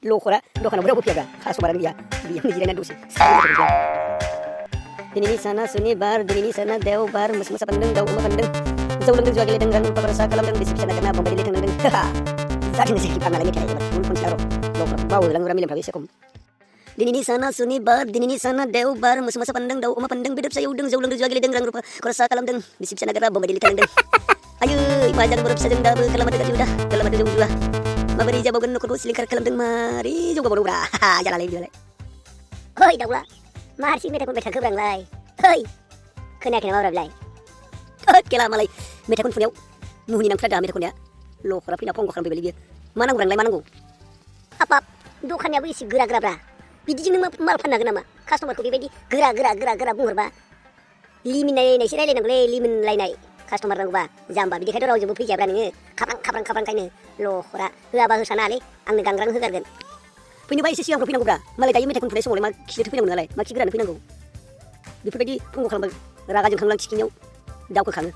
Loko dukanaव berapa piaga? Kastomaran dia jirangan dulu sih. Dinini sana sunibar, dinini sana deubar, masa pandeng dau uma pandeng. Jauh lengdeng jual geleng rang paparasa kalam deng disip sana kana bombay litang deng. Saking sih kita ngalami kayak gitu. Pun claro. Loko bau lang ramil yang sekom. Dinini sana sunibar, dinini sana deubar, masa pandeng dau uma pandeng bidap saya udeng jauh lengdeng jual geleng rang paparasa kalam deng disip sana kana bombay litang deng. Ayo, ipajang berap sajeng dabe kalamat dekat judah, kalamat dekat judah. Mabari jabaw gan nukur silingkar kalam deng mari juga baru bra. Jalan lagi jalan. Hoi daulah. Marsi metakun betak kebrang lai. Hei. Kena ma lai. Kela malai metakun punya muhuni nang kada metakun ya. Lo khara pina ponggo khara beli dia. Mana kurang lai mana go. Apa dukannya bu isi gerak-gerak bra. Bidi jing mal panna gana ma. Customer ko bidi gerak bungor ba. Limin nai sirai lai nang le limin lai nai. Customer nang ba jamba bidi kado raw jemu pija bra ni. Kaprang kaine. Lo khara hua ba sana le ang gangrang hugargan. Punya bayi sisi yang pinang gubra, malai kayu metakun punya semua, mak kisah pinang ngalai, mak kira pinang gub. Dipedi punggu kalau raga jeng kanglang cikinyau, dau ke kang.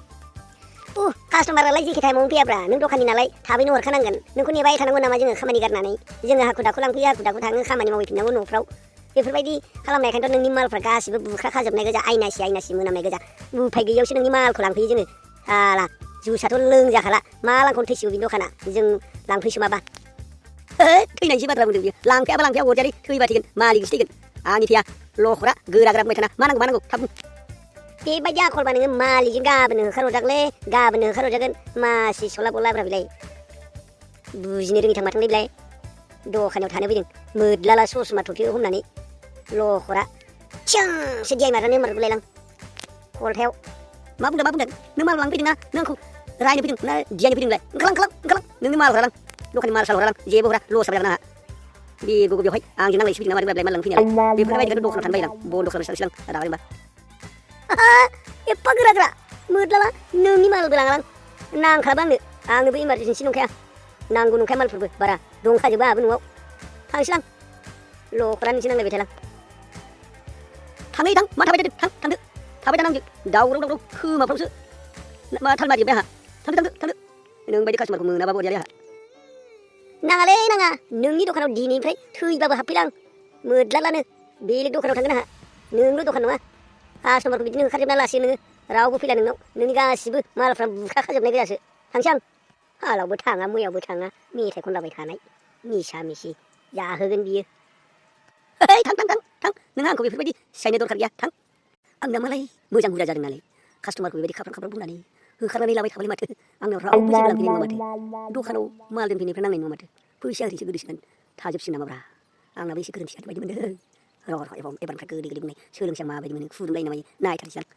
Customer lagi kita mau piye bra, nung dokan dinalai, tapi nung kanangan, nung kuni bayi kanangan nama jeng kamani garnani, jeng aku dakulang piye, aku dakut hang kamani mau pinang nung frau. Dipedi kalau mereka itu nung nimal perkas, buka kajab nega aina si muna nega, bu pagi yau si nung nimal kulang piye jeng, ala, ju satu leng jakala, malang kontes yu bindo kana, jeng lang piye cuma ba. Tui sih baterai mudah dia. Langkai apa jadi tui batikan mali gistikan. Ani dia lohra gerak mereka mana go tabung. Di baja korban dengan mali juga bener karo dakle, ga bener karo jagan masih sekolah bola berapa bilai. Bujini ringi tamat ngi bilai. Do kan utane biding. Mudlala sos matu tiu humnani. Lohra. Cang sejai marane mar bilai lang. Kol theo. Mabung dah. Nemal lang biding na nangku. Rai ni biding na dia ni biding bilai. Kalang. Nengi mal lang. Lo kan mal salah orang jebo ora lo sabar na di gugu biohai ang jinang lai sibing na mari malang final di pernah kan do kan bayang bondo kan silang ada apa e pagra mudala nengi mal belang nang khabang ni ang bi emergency nung kaya nang gunung kamal purbe bara dong khaje ba bunu tang silang lo kan sinang lebih telang tang idang ma thabai tang thabai nang dau ro khu ma prose ma thal ma di ba ha tang nung bai di customer ko mun na ba bo dia ha Nangale nungi dokanau dini prai thui baba hapilang mudlalane bilik dokanau thangna ha nung dokanau ma customer ko bidini kharjabna lasi nung raw bu pilan nung gasibu mal from khajabna gasi hangsang hala bu thanga muya bu thanga mi thai kon labai thanai mi si ya hogan biyo hei thang nung ang ko bifedi saine dor kharya thang angna malai mojang hura jading nalai customer ko bifedi kaprang bunani karena labai thabali mate angna raw bu silang pilih mate dokanau mal den pini pranang nai mate puisi hari segedisikan tajab sinama bra angna bisi keren siat bagi mende ro eban ka gede nai seleng sama bagi mende fudung lai namai nai tadi siang